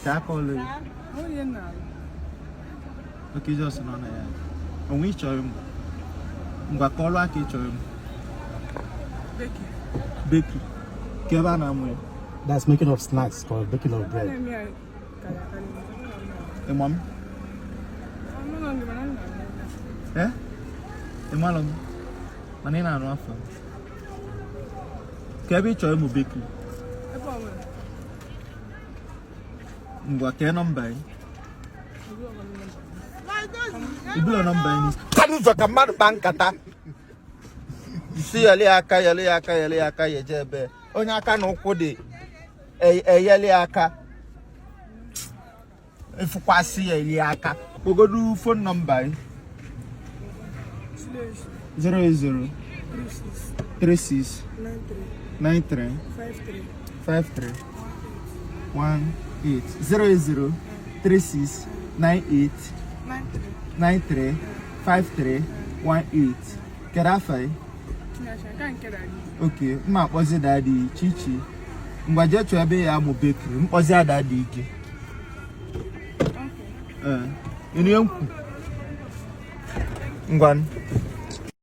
Ka aka ọlụ gị. Onye na-alụ. Okay, just nọ na ya. O nwe ị chọrọ ịmụ? Ngwa, ka ọlụ aka ị chọrọ ịmụ. Bakery. Bakery. Ka ebe a na-amụ ya? That's making of snacks or baking of A bread. na-eme ya karị akarị. Ị ma m? Ọnụ gị mana nna m. Eh? Ị malụ m? Mana ị na-anụ afa m. Ka ebe ị chọrọ ịmụ bakery? Ebe ọ bụla. Ngwa, kee nọmba gị. I bula nọmba gị n'isi. Ka ụzọ ka mmadụ kpaa nkata isi yeli aka, yeli aka, yeli aka, ya eje ebe onye aka na ụkwụ dị eyeli aka ịfụkwasị ya eli aka. Kpọgodu phone nọmba gị. 080 36 93 53 18 00 36 98 93 53 18. Kedu afa gị? Okay, m ma akpọzi daddy Chichi. Ngwa, jee chọọ ebe ya amụ bakery, m kpọzi daddy gị. Ee, ịnụ ihe m kwu? Ngwa.